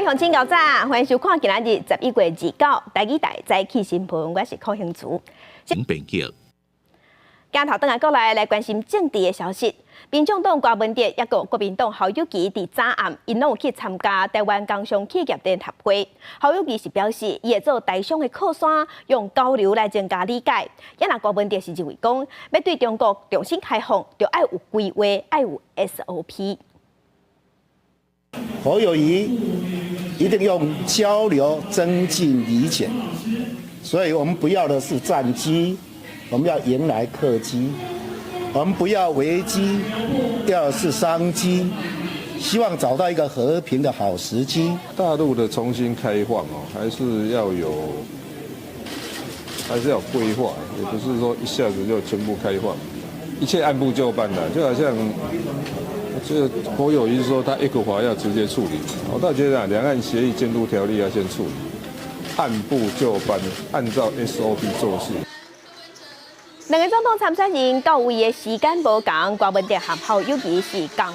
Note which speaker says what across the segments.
Speaker 1: 鄉親𠢕早，歡迎收看今仔日11月29台語台早起新聞，我是柯興慈。鏡頭轉來過來，來關心政治的消息。民眾黨郭文哲抑閣國民黨侯友宜佇昨暗，𪜶攏有去參加台灣工商企業聯合會。侯友宜是表示，伊會做台商的靠山，用交流來增加理解。抑若郭文哲是認為講，欲對中國重新開放，就愛有規劃，愛有 SOP。
Speaker 2: 侯友宜一定用交流增進理解，所以我們不要的是戰機。我們要迎來客機，我們不要危機，要的是商機，希望找到一個和平的好時機。
Speaker 3: 大陸的重新開放哦，還是要規劃，也不是說一下子就全部開放，一切按部就班的，就好像這個侯友宜說他一個法要直接處理，我倒覺得兩岸協議監督條例要先處理，按部就班，按照 SOP 做事。
Speaker 1: 兩個總統參選人到位的時間無仝，郭文哲和侯友宜是仝場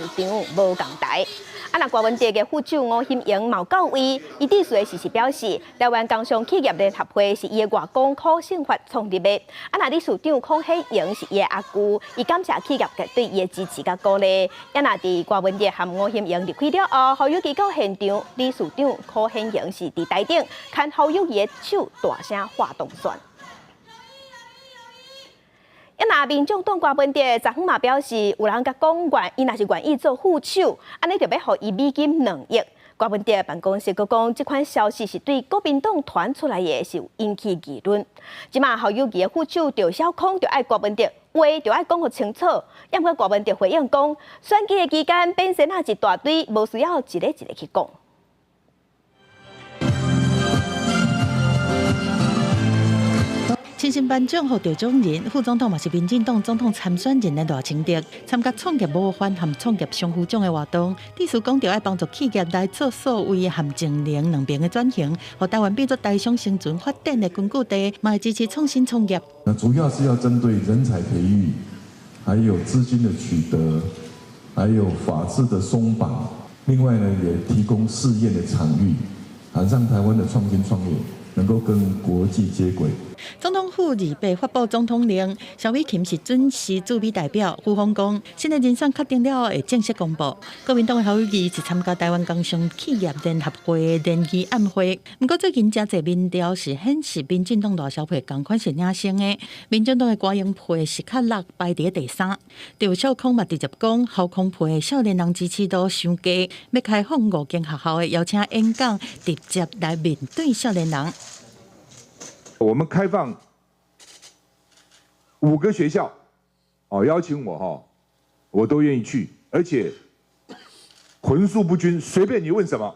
Speaker 1: 無仝台。啊，若郭文哲的副手吳欣盈嘛到位，伊致辭時是表示，台灣工商企業聯合會是伊的外公柯勝發創立的。啊，若理事長孔顯榮是伊的阿舅，伊感謝企業界對伊的支持佮鼓勵。啊，若佇郭文哲和吳欣盈離開了後，侯友宜到現場，理事長孔顯榮是佇台頂牽侯友宜的手，大聲喊當選。啊，若民眾黨郭文哲昨昏嘛表示，有人共講，伊若是願意做副手，按呢就欲予伊美金2億。郭文哲辦公室閣講，這款消息是對國民黨傳出來的，是有引起議論。這馬侯友宜的副手趙小康就愛郭文哲話就愛講予清楚。毋過郭文哲回應講，選舉的期間變仙仔一大堆，無需要一个一个去講。
Speaker 4: 親身頒獎予趙宗仁，副總統嘛是民進黨總統參選人的賴清德，參加創業模範和創業商夫獎的活動，致辭講著愛幫助企業來做數位和智能兩邊的轉型，予台灣變做台商生存發展的根據地，嘛會支持創新創業。
Speaker 5: 那主要是要針對人才培育，還有資金的取得，還有法制的鬆綁，另外呢，也提供試驗的場域，啊，讓台灣的創新創業能夠跟國際接軌。
Speaker 4: 總統府28發布總統令，蕭美琴是準時駐美代表。傅峰講，新的人選確定了後會正式公布。國民黨的侯友宜是參加台灣工商企業聯合會聯誼晚會。毋過最近誠濟民調是顯示民進黨賴蕭配仝款是領先的，民進黨的郭英配是較落排佇第三。趙少康嘛直接講，侯康配的少年人支持度傷低，欲開放五間學校的邀請演講，直接來面對少年人。
Speaker 6: 我們開放五個學校，哦，邀請我哈，我都願意去，而且葷素不均，隨便你問什麼，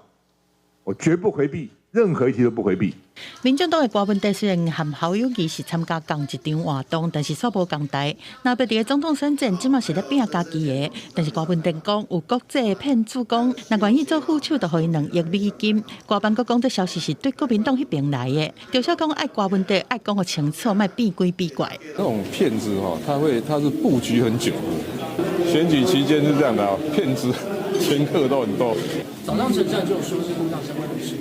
Speaker 6: 我絕不迴避，任何一題都不迴避。
Speaker 4: 民進黨的郭文哲雖然和侯友宜是參加仝一場活動，但是煞無仝台。若別佇个總統選戰，這馬是咧拚家己的。但是郭文哲講，有國際騙子講，若願意做副手，就予伊2億美金。郭辦閣講，這消息是對國民黨彼邊來的。趙少康愛郭文哲愛講予清楚，莫變鬼變怪。
Speaker 3: 那種騙子哈，他會他是布局很久。選舉期間是這樣的啊，騙子掮客都很多。
Speaker 7: 早上陳善就說是路上相關人士。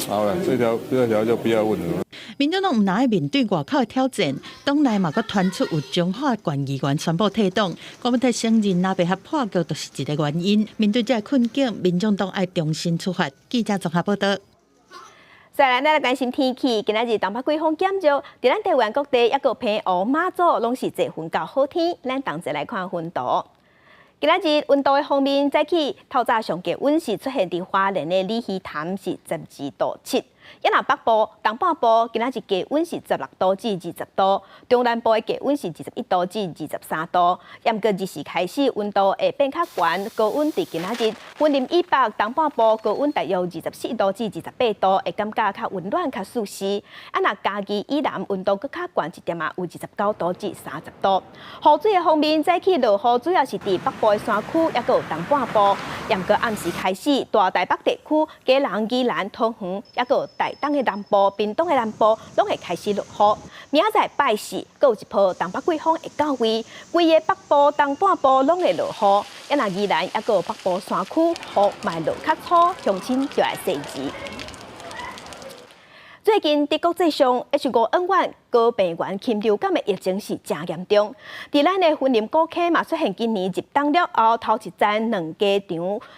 Speaker 3: 好了，這條就不要問了。
Speaker 4: 民進黨毋但愛面對外口的挑戰，黨內嘛閣傳出有彰化縣議員宣布退黨，郭文哲承認藍白合破局就是一個原因。面對這个困境，民進黨愛重新出發。記者綜合報道。
Speaker 1: 再來，咱來關心天氣。今仔日東北季風減弱，佇咱台灣各地抑閣澎湖、馬祖攏是濟雲到好天。咱同齊來看溫度。今仔日溫度的方面，早起透早上低溫是出現佇花蓮的鯉魚潭是12.7度。抑若北部、東半部今仔日低溫是16度至20度，中南部的低溫是21度至23度。毋過日時開始溫度會變較懸，高溫佇今仔日雲林以北、東半部高溫大約24度至28度，會感覺較溫暖、較舒適。啊，若嘉義以南溫度閣較懸一點仔，有29度至30度。雨水的方面，早起落雨主要是佇北部的山區，抑閣有東半部。毋過暗時開始，大台北地區、基隆、宜蘭、桃園，抑閣有台東的南部、屏東的南部，攏會開始落雨。明仔載拜四，閣有一波東北季風會到位，規个北部、東半部攏會落雨。啊若宜蘭抑閣有北部山區雨嘛會落較粗，鄉親就愛細緻。最近佇國際上，H5N1高病原禽流感的疫情是誠嚴重。佇咱的雲林古坑嘛出現今年入冬了後頭一間卵雞場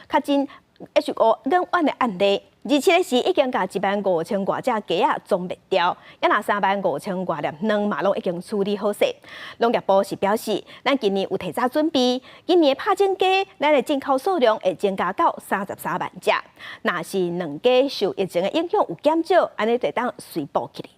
Speaker 1: 確診 H5N1 的案例。27日時已經共1萬5千外隻雞仔殲滅掉，啊若3萬5千外粒卵嘛攏已經處理好勢。農業部是表示，咱今年有提早準備，今年的拍種雞，咱的進口數量會增加到33萬隻。若是卵雞受疫情的影響有減少，按呢就會當隨補起來。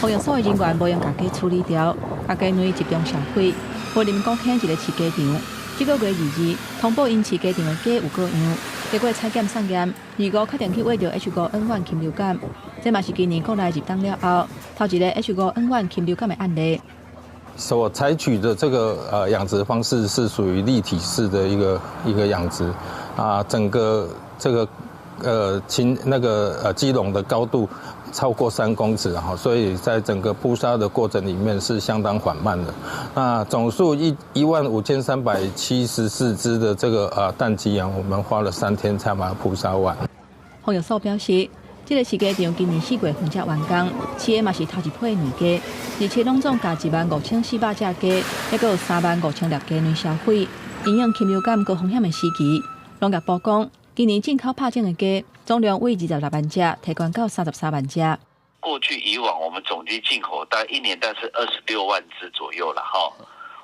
Speaker 8: 防疫所的人員無閒共雞處理掉，共雞卵集中銷毀。雲林古坑一个飼雞場，這个月22通報𪜶飼雞場的雞有過樣，結果採檢送驗，25確定去穢著 H5N1 禽流感，這嘛是今年國內入冬了後頭一个 H5N1 禽流感的案例。
Speaker 9: 所採取的這個養殖方式是屬於立體式的一個養殖，啊，整個這個禽那個雞籠的高度超過3公尺哈，所以在整個撲殺的過程裡面是相當緩慢的。那總數15,374隻的這個蛋雞啊，我們花了3天才把它撲殺完。
Speaker 8: 防疫所表示，這个飼雞場今年4月份才完工，飼的嘛是頭一批卵雞，而且攏總共1萬5400隻雞，抑閣有3萬5千粒雞卵銷毀。因應禽流感高風險的時期，農業部講，今年進口拍種的雞總量為26萬隻，提懸到33萬隻。
Speaker 10: 過去以往，我們總雞進口大概一年大概是26萬隻左右了哈。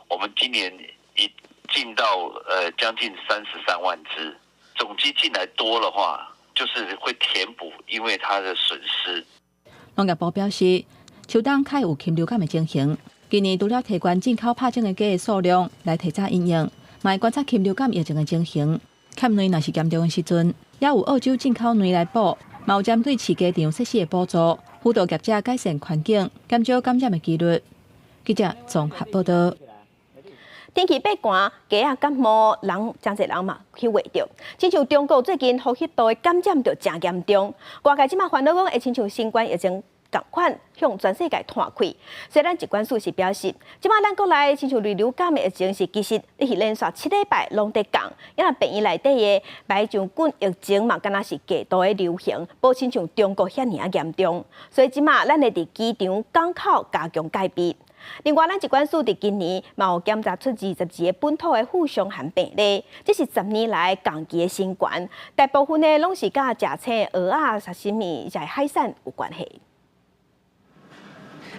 Speaker 10: 我們今年已進到將近33萬隻，總雞進來多的話，就是會填補，因為它的損失。
Speaker 8: 農業部表示，秋冬較有禽流感的情形，今年除了提懸進口拍種的雞的數量來提早因應，嘛會觀察禽流感疫情的情形。欠卵若是嚴重的時陣，也有澳洲進口卵來補，嘛有針對飼雞場設施的補助，輔導業者改善環境，減少感染的幾率。記者綜合報道。
Speaker 1: 天氣變寒，雞仔感冒，人誠濟人嘛去穢著。親像中國最近呼吸道的感染就誠嚴重，外界這馬煩惱講會親像新冠疫情仝款向全世界湠開。雖然疾管署是表示，這馬咱國內親像類流感的疫情是其實是連續7禮拜攏佇降，抑若病院內底的排腸菌疫情嘛，敢若是過度的流行，無親像中國遐爾仔嚴重。所以這馬咱會佇機場、港口加強戒備。另外，咱疾管署佇今年嘛有檢查出22個本土的副傷寒病例，這是10年來仝期的新懸。大部分呢攏是佮食青蚵仔、沙西米、食海產有關係。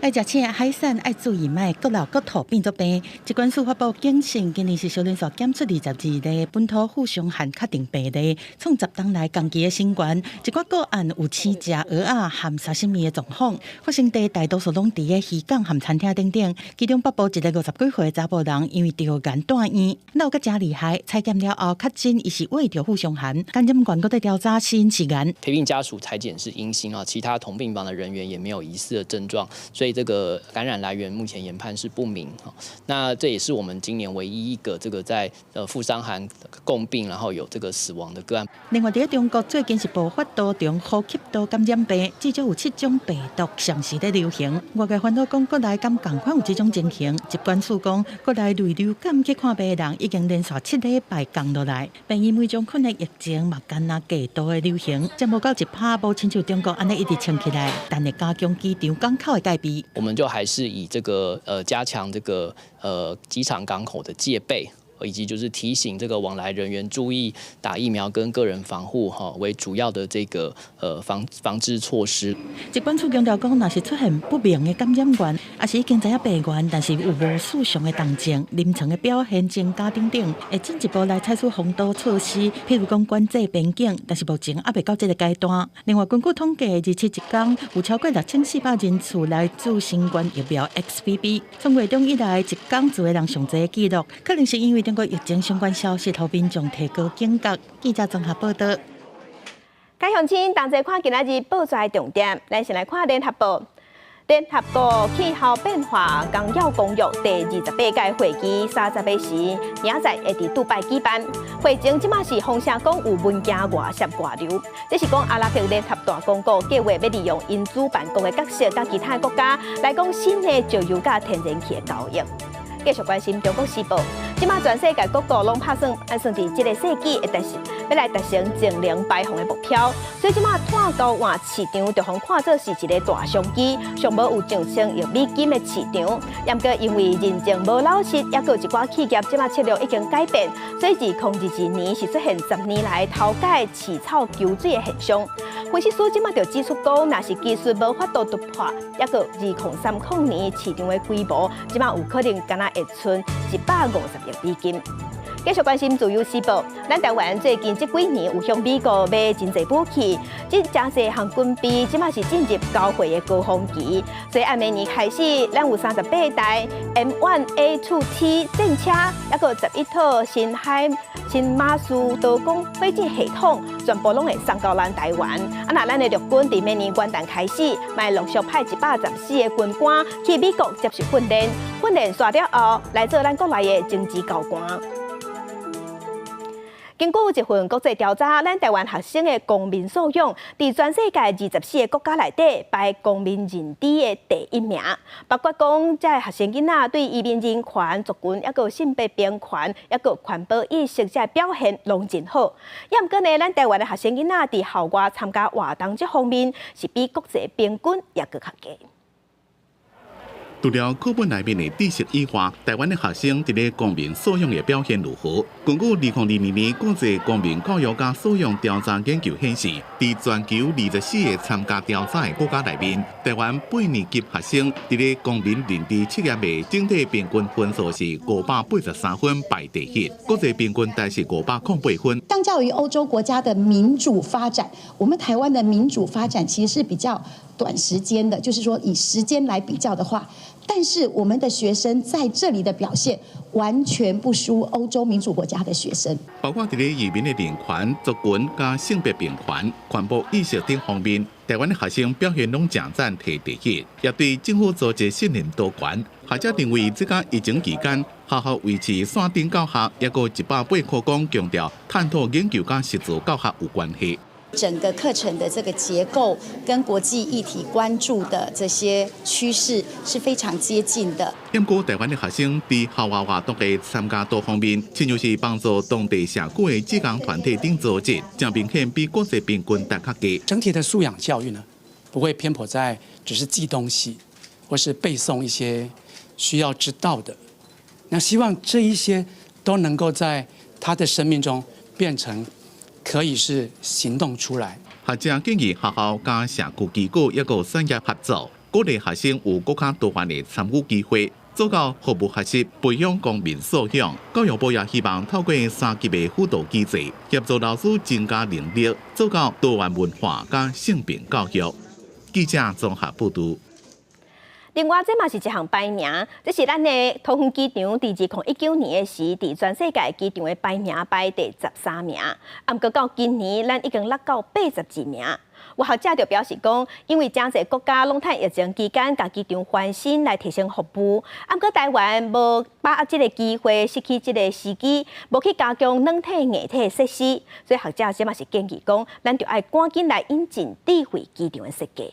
Speaker 4: 愛食青海產愛注意，莫閣老閣吐變做病。疾管署發布警訊，今年是小連續檢出22例本土副傷寒確定病例，創10冬來仝期的新懸。一寡個案有青食蚵仔含沙西米的狀況，發生地大多數攏佇个漁港和餐廳等等。其中北部一个50幾歲的查埔人，因為著絚蹛院，鬧閣誠厲害，採檢了後確診伊是穢著副傷寒，感染源閣佇調查死因是絚。
Speaker 11: 陪病家屬採檢是陰性啊，其他同病房的人員也沒有疑似的症狀，所以這個感染來源目前研判是不明。那這也是我們今年唯一一個這個在副傷寒共病，然後有這個死亡的個案。
Speaker 4: 另外，佇中國最近是爆發多種呼吸道感染病，至少有七種病毒同時佇流行。外界煩惱講，國內敢仝款有這種情形？疾管署講，國內類流感去看病的人已經連續7禮拜降落來，病院霉漿菌的疫情嘛，敢若過度的流行，這無夠一拍，無親像中國按呢一直衝起來，但會加強機場港口的戒備。
Speaker 11: 我們就還是以這個加強這個機場港口的戒備，以及就是提醒這個往來人員注意打疫苗跟個人防護哈為主要的這個防治措施。
Speaker 4: 疾管署強調講，若是出現不明的感染源，抑是已經知影病源，但是有無異常的動靜、臨床的表現增加等等，會進一步來採取防堵措施，譬如講管制邊境，但是目前猶未到這个階段。另外，根據統計，27一工有超過6400人次來注新冠疫苗 XBB，從月中以來一工注的人上濟記錄，可能是因為中國疫情相關消息，予民眾提高警覺。記者綜合報道。
Speaker 1: 各位鄉親同齊看今仔日報紙的重點，咱先來看聯合報。聯合國氣候變化綱要公約第28屆會議30時，明仔載會佇杜拜舉辦。會前這馬是風聲講有文件外泄外流，這是講阿拉伯聯合大公國計劃欲利用𪜶主辦國的角色，佮其他國家來講新的石油佮天然氣的交易。繼續關心中國時報，這馬全世界各國攏拍算按算佇這个世紀會達成欲來達成淨零排放的目標，所以這馬碳交換市場就予看做是一个大商機，上無有上千億美金的市場。毋過因為認證無老實，抑閣有一寡企業這馬策略已經改變，所以2022年是出現10年來頭擺飼草求水的現象。分析師這馬就指出講，若是技術無法度突破，抑閣2030年市場的規模，這馬有可能干焦會賰150億美金。繼續關心自由時報，咱台灣最近這幾年有向美國買真濟武器，這誠濟項軍備，這馬是進入交貨的高峰期。所以按明年開始，咱有38台 M1A2T 戰車，抑閣11套新海新馬斯多管火箭系統，全部攏會送到咱台灣。啊，若咱的陸軍佇明年元旦開始，嘛會陸續派114個軍官去美國接受訓練，訓練煞了後，來做咱國內的政治高官。根據一份國際調查，咱台灣學生的公民素養，佇全世界24個國家內底排公民認知的第一名。包括講，這學生囡仔對移民人權、族群，抑閣性別平權，抑閣環保意識，這表現攏真好。抑毋過呢，咱台灣的學生囡仔佇校外參加活動這方面，是比國際平均抑閣較低。
Speaker 12: 除了課本內面的知識以外，台灣的學生佇咧公民素養的表現如何？根據2022年國際公民教育佮素養調查研究顯示，佇全球24個參加調查的國家內面，台灣八年級學生佇咧公民認知測驗的整體平均分數是583分，排第一。國際平均值是508分。
Speaker 13: 相較於歐洲國家的民主發展，我們台灣的民主發展其實是比較短時間的，就是說以時間來比較的話。但是我們的學生在這裡的表現完全不輸歐洲民主國家的學生。
Speaker 12: 包括佇咧移民的人權、族群佮性別平權、環保意識等方面，台灣的學生表現攏誠讚，提第一，也對政府組織信任度懸。學者認為，這個疫情期間，學校維持線頂教學，抑閣180課綱強調探討研究佮實作教學有關係。
Speaker 14: 整個課程的這個結構跟國際議題關注的這些趨勢是非常接近的。
Speaker 12: 不過，台灣的學生佇校外活動的參加度方面，親像是幫助當地社區的志工團體等組織，誠明顯比國際平均值較低。
Speaker 15: 整體的素養教育呢，不會偏頗在只是記東西，或是背誦一些需要知道的。那希望這一些都能夠在他的生命中變成。可以是行動出來。
Speaker 12: 學者建議學校佮社區機構抑閣產業合作，鼓勵學生有閣較多元的參與機會，做到服務學習，培養公民素養。教育部也希望透過三級的輔導機制，協助老師增加能力，做到多元文化佮性平教育。記者綜合報導。
Speaker 1: 另外，這嘛是一項排名，這是咱的桃園機場佇2019年的時，佇全世界機場的排名排第13名。啊，毋過到今年，咱已經落到82名。有學者就表示講，因為誠濟國家攏趁疫情期間，共機場翻新來提升服務，啊，毋過台灣無把握這个機會，失去這个時機，無去加強軟體硬體設施，所以學者這嘛是建議講，咱就愛趕緊來引進智慧機場的設計。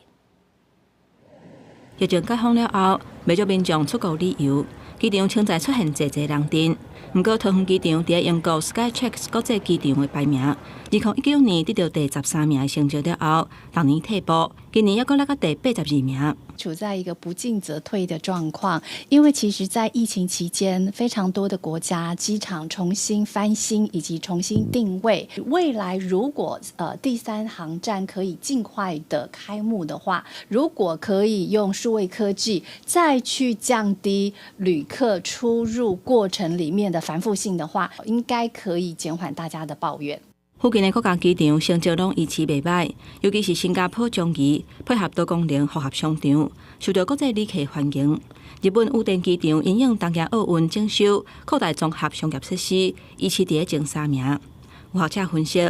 Speaker 8: 疫情解封了後，袂少民眾出國旅遊，機場稱讚出現濟濟人陣。毋過，桃園機場佇英國 Skytrax 國際機場的排名，2019年得到第13名的成績了後，逐年退步，今年猶閣落到第82名。
Speaker 16: 處在一個不進則退的狀況，因為其實，在疫情期間，非常多的國家機場重新翻新以及重新定位。未來如果第三航站可以盡快的開幕的話，如果可以用數位科技再去降低旅客出入過程裡面的繁複性的話，應該可以減緩大家的抱怨。
Speaker 8: 附近的國家機場成績攏維持袂䆀，尤其是新加坡樟宜配合多功能複合商場，受到國際旅客歡迎。日本羽田機場因應東京奧運整修，擴大綜合商業設施，維持佇咧前三名。有學者分析，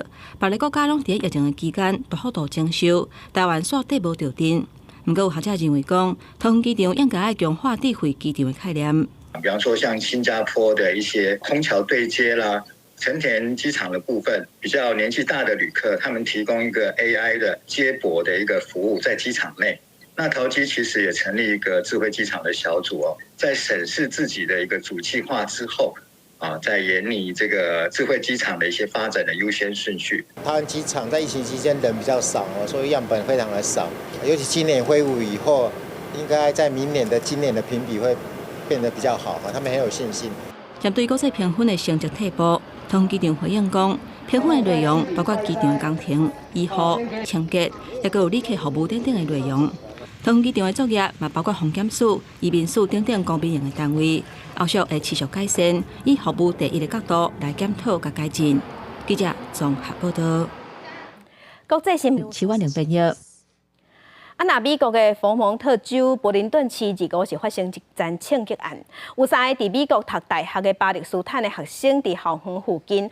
Speaker 8: 別个國家攏佇疫情的期間大幅度整修，台灣煞綴無著陣。毋過有學者認為講，桃園機場應該愛強化智慧機場的概念。
Speaker 17: 比方說，像新加坡的一些空橋對接啦，成田機場的部分，比較年紀大的旅客，他們提供一個 AI 的接駁的一個服務在機場內。那桃機其實也成立一個智慧機場的小組哦，在審視自己的一個主計劃之後，啊，在研擬這個智慧機場的一些發展的優先順序。
Speaker 18: 桃園機場在疫情期間人比較少哦，所以樣本非常的少。尤其今年恢復以後，應該在明年的今年的評比會變得比較好，他們很有信心。
Speaker 8: 針對國際評分的成績退步，桃園機場回應講，評分的內容包括機場工程、醫護、清潔，抑閣有旅客服務等等的內容。桃園機場的作業嘛，包括航檢署、移民署等等公民營的單位，後續會持續改善，以服務第一的角度來檢討佮改進。記者綜合報道。
Speaker 1: 國際新聞，
Speaker 8: 徐婉玲編譯。
Speaker 1: 啊，那美國的佛蒙特州柏林頓市25是發生一件槍擊案，有三个佇美國讀大學的巴勒斯坦的學生佇校園附近，予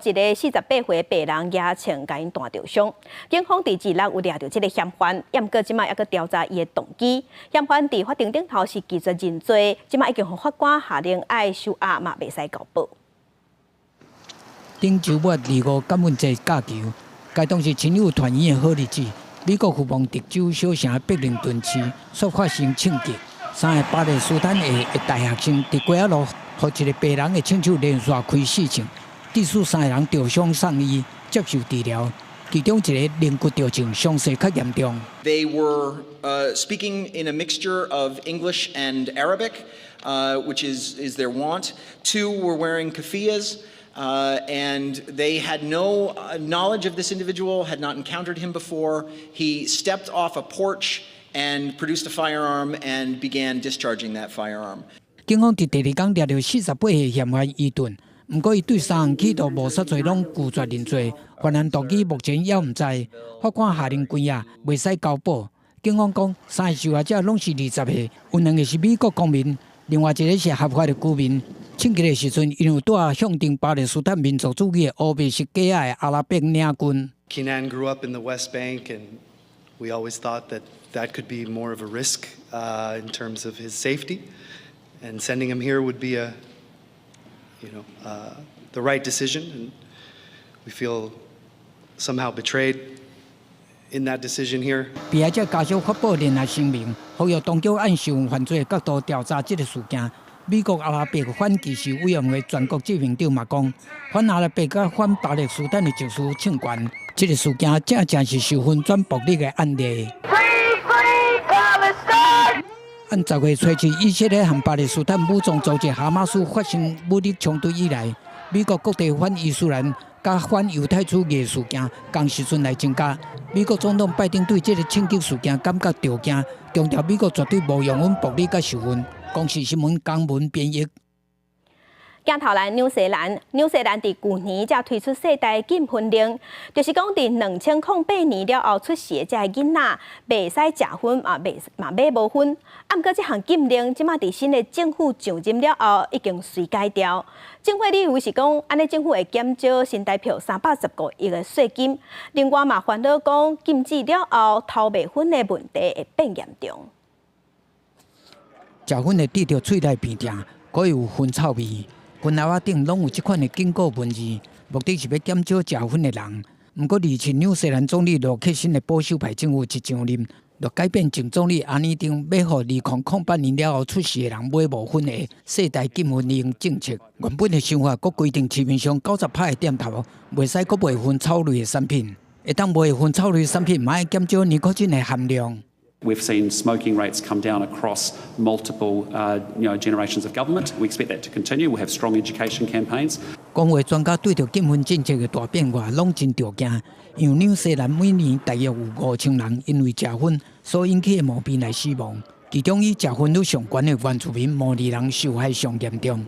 Speaker 1: 一个48歲的白人舉槍共𪜶彈著傷。警方佇二六有掠著這个嫌犯，毋過這馬猶閣調查伊的動機。嫌犯佇法庭頂頭是拒絕認罪，這馬已經予法官下令愛收押嘛，袂使交保。
Speaker 19: 頂週末25感恩節假期，該當是親友團圓的好日子。美國佛蒙特州小城柏林頓市煞發生槍擊，三个巴勒斯坦裔的大學生佇街仔路，予一个白人的槍手連續開四槍，致使三个人著傷送醫接受治療，其中一个龍骨著槍，傷勢較嚴重。
Speaker 20: They were speaking in a mixture of English and Arabic, which is their wont. Two were wearing keffiyehs. And they had no knowledge of this individual, had not encountered him before. He stepped off a porch and produced a firearm and began discharging that firearm.
Speaker 19: 警方佇第二工掠著48歲嫌犯伊頓，毋過伊對三項企圖謀殺罪攏拒絕認罪，犯案動機目前猶毋知。法官下令關押，袂使交保。警方講，三個受害者攏是20歲，有兩個是美國公民，另外一個是合法的居民。槍擊的時陣，𪜶有帶象徵巴勒斯坦民族主義的烏白色架仔的阿拉伯領巾。
Speaker 21: Kinan grew up in the West Bank, and we always thought that that could be more of a risk in terms of his safety, and sending him here would be the right decision. And we feel somehow betrayed in that decision here.
Speaker 19: 被害者家屬發布聯合聲明，呼籲當局按受犯罪的角度調查這个事件。美國阿拉伯反歧視委員會全國執行長嘛講，反阿拉伯佮反巴勒斯坦的情緒衝懸，這个事件正正是仇恨轉暴力的案例。按10月初七，以色列和巴勒斯坦武裝組織哈馬斯發生武力衝突以來，美國各地反伊斯蘭佮反猶太主義事件，仝時陣來增加。美國總統拜登對這个槍擊事件感覺著驚，強調美國絕對無容忍暴力佮仇恨。公視新聞江文編譯。
Speaker 1: 鏡頭來紐西蘭，紐西蘭佇舊年才推出世代禁薰令，就是講佇2008年了後出世的這个囡仔，袂使食薰啊，袂嘛買無薰。啊，毋過這項禁令，這馬佇新的政府上任了後，已經隨改掉。政府理由是講，按呢政府會減少新台票315億的稅金。另外嘛，煩惱講禁止了後，偷賣薰的問題會變嚴重。
Speaker 19: 食薰會致著喙內鼻疼，閣會有薰臭味。薰盒仔頂攏有這款的警告文字，目的是欲減少食薰的人。毋過，二七紐西蘭總理羅克辛的保守派政府一上任，就改變前總理阿爾登欲予2008年了後出世的人買無薰的世代禁薰令政策。原本的想法，閣規定市面上90%的店頭袂使閣賣薰草類的產品，會當賣薰草類產品，嘛愛減少尼可tin的含量。
Speaker 22: We've seen smoking rates come down across multiple generations of government. We expect that to continue. We'll have strong education campaigns.
Speaker 19: 公衛專家對著禁薰政策的大變化攏真著驚，因為紐西蘭每年大約有5000人因為食薰所引起的毛病來死亡，其中以食薰率上懸的原住民毛利人受害上嚴重。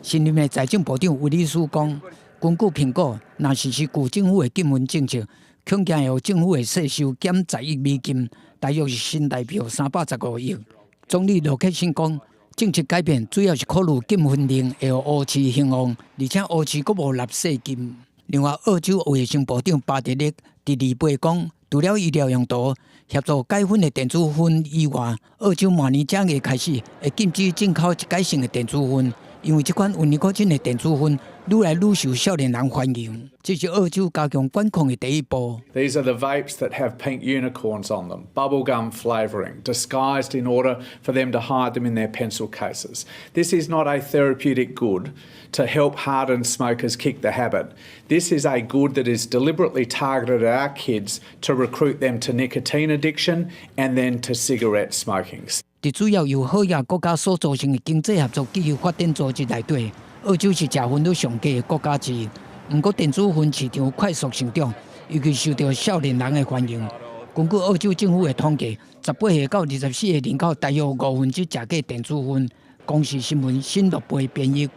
Speaker 19: 新任的財政部長威利斯講，根據評估，若實施舊政府的禁薰政策，恐驚會予政府的稅收減10億美金，大約是新台票315億。總理羅克辛講，政策改變主要是考慮禁薰令會予烏市興旺，而且烏市閣無納稅金。另外，澳洲衛生部長巴特勒佇禮拜講，除了醫療用途協助解薰的電子薰以外，澳洲明年正月開始會禁止進口一改性的電子薰，因為這款有尼可嗪的電子薰愈來愈受少年人歡迎。這是澳洲加強管控的第一步。
Speaker 2: These are the vapes that have pink unicorns on them, bubblegum flavouring, disguised in order for them to hide them in their pencil cases. This is not a therapeutic good to help hardened smokers kick the habit. This is a good that is deliberately targeted at our kids to recruit them to nicotine addiction and then to cigarette smoking.
Speaker 19: 佇主要由好額國家所組成的經濟合作暨發展組織內底，澳洲是食薰率上低的國家之一。毋過電子薰市場快速成長，尤其受著少年人的歡迎。根據澳洲政府的統計，18歲到24歲人口大約1/5食過電子薰。公視新聞新樂貝編譯。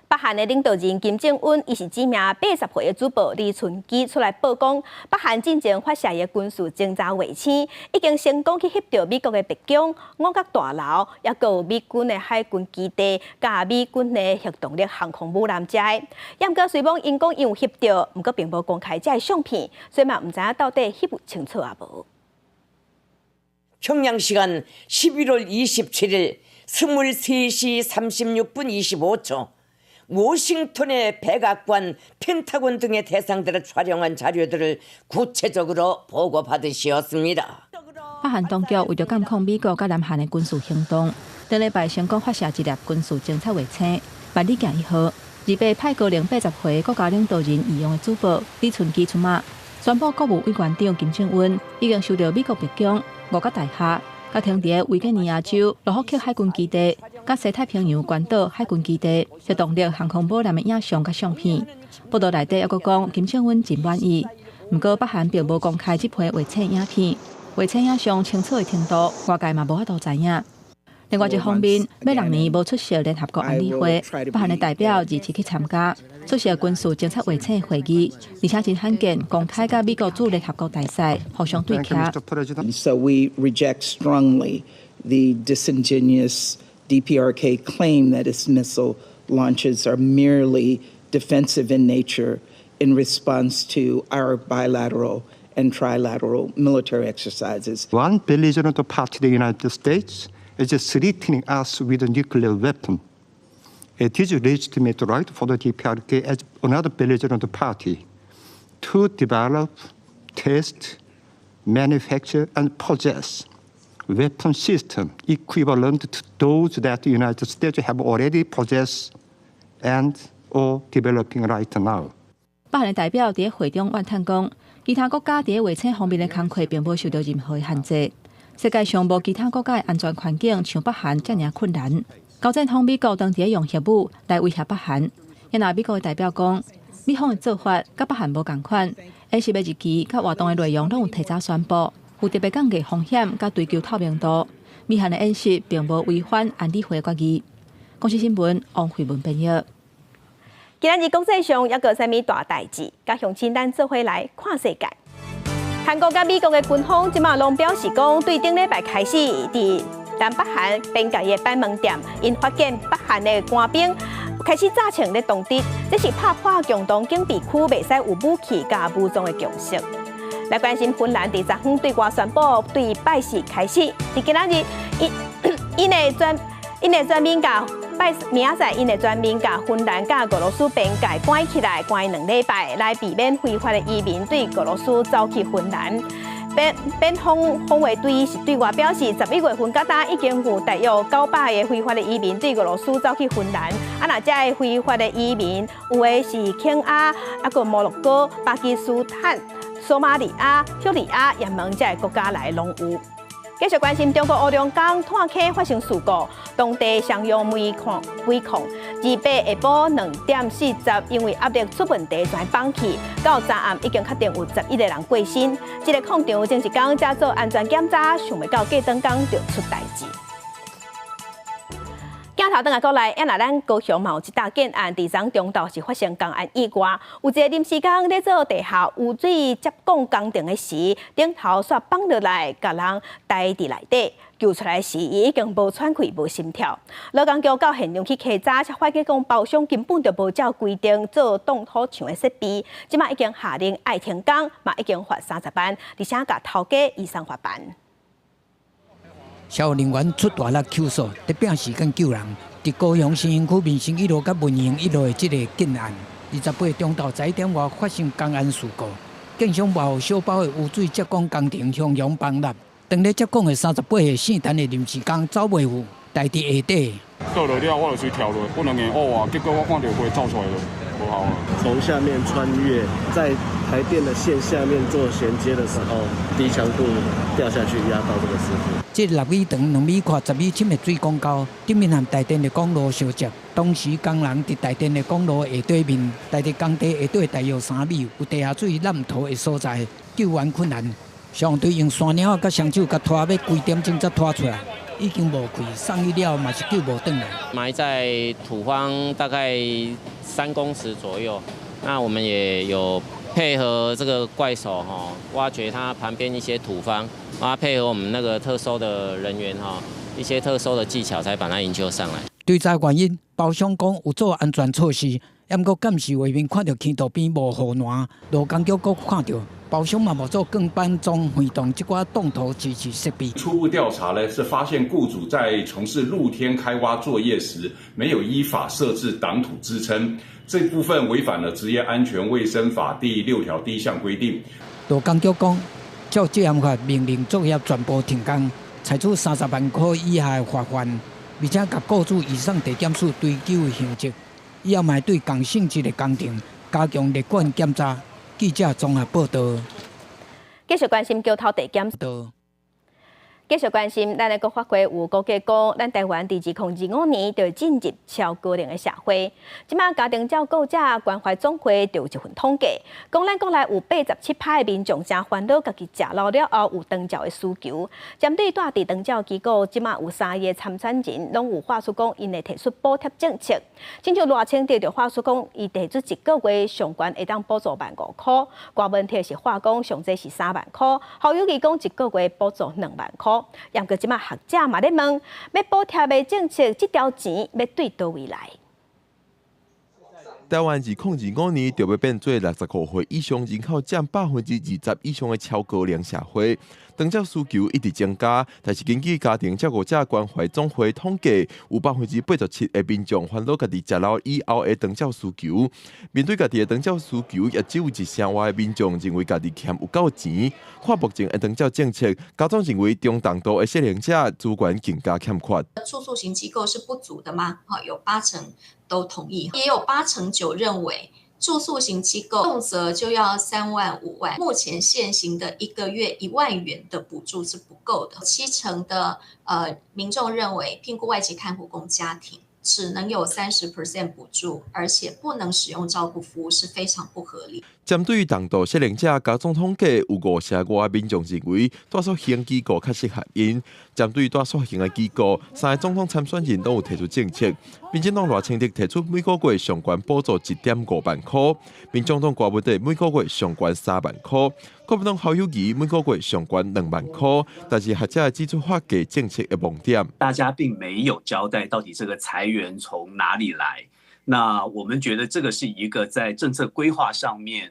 Speaker 1: 北韓的領導人金正恩，伊是指名80歲的主播李春基出來報講，北韓進前發射的軍事偵察衛星已經成功去翕著美國的白宮、五角大樓，抑閣有美軍的海軍基地，佮美軍的核動力航空母艦遮。毋過雖罔𪜶講𪜶有翕著，毋過並無公開這个相片，所以嘛毋知影到底翕有清楚抑無。
Speaker 5: 평양 시간 11월 27일 23시 36분 25초 워싱턴의 백악관, 펜타곤 등의 대상들을 촬영한 자료들을 구체적으로 보고받으시었습니다.
Speaker 8: 北韓當局為著監控美國佮南韓的軍事行動，頂禮拜成功發射一粒軍事偵察衛星“萬里鏡一號”。28派高齡80歲國家領導人御用的主播李春基出馬，宣布國務委員長金正恩已經收著美國白宮、五角大廈、佮停佇維吉尼亞州諾福克海軍基地、佮西太平洋關島海軍基地核動力航空母艦的影像佮相片。報道內底猶閣講金正恩真滿意，毋過北韓並無公開這批衛星影片，衛星影像清楚的程度，外界嘛無法度知影。另外一方面，欲6年無出席聯合國安理會，北韓的代表二次去參加出席軍事偵察衛星會議，而且真罕見公開佮美國駐聯合國大使互相對徛。
Speaker 23: So we reject strongly the disingenuous DPRK claim that its missile launches are merely defensive in nature in response to our bilateral and trilateral military exercises.
Speaker 24: One belligerent party, the United States, is threatening us with a nuclear weapon. It is a legitimate right for the DPRK as another belligerent party to develop, test, manufacture, and possess weapon system equivalent to those that the United States have already possessed and or developing right now.
Speaker 8: 北韓的代表佇會中怨嘆講，其他國家佇衛星方面的工課並無受著任何的限制。世界上無其他國家的安全環境像北韓遮爾困難。高戰方美國當佇用核武來威脅北韓。若美國的代表講，美方的做法佮北韓無仝款，演習的日期佮活動的內容攏有提早宣布，有特別降低風險佮追求透明度。美韓的演習並無違反安理會決議。公視新聞王慧文編譯。
Speaker 1: 今仔日國際上猶閣有啥物大代誌？佮鄉親咱做伙來看世界。韓國佮美國的軍方這馬攏表示講，對頂禮拜開始，佇南北韓邊界的板門店，𪜶發現北韓的官兵開始紮槍咧當敵，這是拍破共同警備區袂使有武器佮武裝的共識。來關心芬蘭佇昨昏對外宣布，對拜四開始，佇今仔日，𪜶的選民共拜明仔載，𪜶的選民共芬蘭佮俄羅斯邊界關起來，關2禮拜，來避免非法的移民對俄羅斯走去芬蘭。邊防防衛隊是對外表示，11月份到今已經有大約900個非法的移民對俄羅斯走去芬蘭。啊，若這个非法的移民，有的是肯亞、啊閣摩洛哥、巴基斯坦、索馬里亞、敘利亞、也門這个國家來攏有。繼續關心中國烏龍江炭坑發生事故，當地雙陽煤礦28下晡2點40，因為壓力出問題，全崩去，到昨暗已經確定有11個人過身。這个礦場前一工才做安全檢查，想袂到隔轉工就出代誌。鏡頭轉來國內，啊若咱高雄嘛有一大件案，佇昨中晝是發生工安意外，有一个臨時工咧做地下污水接管工程的時，頂頭煞崩落來，共人呆佇內底，救出來時，伊已經無喘氣、無心跳。勞工局到現場去稽查，才發現講包廂根本就無照規定做擋土牆的設備。這馬已經下令愛停工，嘛已經罰30萬，而且共頭家移送法辦。
Speaker 19: 消防人員出大力搜索，佇拼時間救人。佇高雄新興區民生一路佮文榮一路的這个建案，28中晝11點外發生工安事故，建商外予小包的污水接管工程向陽崩塌。當咧接管的38歲姓陳的臨時工走袂赴，待佇下底。
Speaker 3: 倒落了，我就隨跳落，本來硬挖啊，結果我看著火走出來了，無效啊。
Speaker 6: 從下面穿越，在台電的線下面做銜接的時候，低強度掉下去壓到這個師傅。
Speaker 19: 這6米長、2米寬、10米深的水管溝，頂面和台電的管路相接。當時工人佇台電的管路下底面，待佇工地下底大約3米，有地下水濫投的所在，救援困難。消防隊用山貓仔佮雙手共拖，欲幾點鐘才拖出來，已經無氣，送醫了嘛是救無轉來。
Speaker 7: 埋在土方大概3公尺左右，那我們也有配合這個怪手哈，挖掘它旁邊一些土方，啊配合我們那個特搜的人員哈，一些特搜的技巧，才把它營救上來。
Speaker 19: 追查原因，包商講有做安全措施，毋過監視畫面看著坑道邊無護欄，勞工局閣看著包商嘛無做鋼板裝橫擋這寡擋土支持設備。
Speaker 9: 初步調查呢，是發現僱主在從事露天開挖作業時，沒有依法設置擋土支撐，這部分違反了職業安全衛生法第6條第1項規定。
Speaker 19: 勞工局講，照職安法命令作業全部停工，採取30萬塊以下的罰款，而且共僱主移送地檢署追究刑責。以後嘛對仝性質的工程加強列管檢查。記者綜合報道。
Speaker 1: 繼續關心橋頭地檢。繼續關心，咱的國發會有估計講，咱台灣佇2025年就進入超高齡的社會。這馬家庭照顧者關懷總會就有一份統計，講咱國內有87%的民眾誠煩惱，家己食老了後有長照的需求。針對住佇長照機構，這馬有三个參選人攏有喊出講，𪜶會提出補貼政策。親像賴清德就喊出講，伊提出一個月上懸會當補助15,000塊，柯文哲是喊講上濟是30,000塊，侯友宜講一個月補助20,000塊。毋過這馬學者嘛咧問，欲補貼的政策，這條錢欲對佗位來？
Speaker 25: 台灣2025年就欲變做65歲以上人口佔20%以上的超高齡社會，長照需求一直增加。但是根據家庭照顧者關懷總會統計，有87%的民眾煩惱家己食老以後的長照需求。面對家己的長照需求，也只有一成外的民眾認為家己欠有夠錢。看目前的長照政策，家長認為中重度的失能者資源更加欠缺。
Speaker 26: 住宿型機構是不足的嗎？有8成都同意，也有8.9%認為住宿型機構動輒就要3萬5萬。目前現行的一個月1萬元的補助是不夠的。7成的民眾認為聘僱外籍看護工家庭只能有30% 補助，而且不能使用照顧服務是非常不合理。
Speaker 25: 針對重度失能者，家總統計有5成外民眾認為住宿型機構較適合𪜶。針對住宿型的機構，三個總統參選人都有提出政策。民進黨賴清德提出每個月上懸補助1.5萬塊，民眾黨柯文哲每個月上懸30,000塊，國民黨侯友宜每個月上懸20,000塊。但是學者指出發給政策的盲點，
Speaker 27: 大家並沒有交代到底這個財源從哪裡來。那我們覺得這個是一個在政策規劃上面，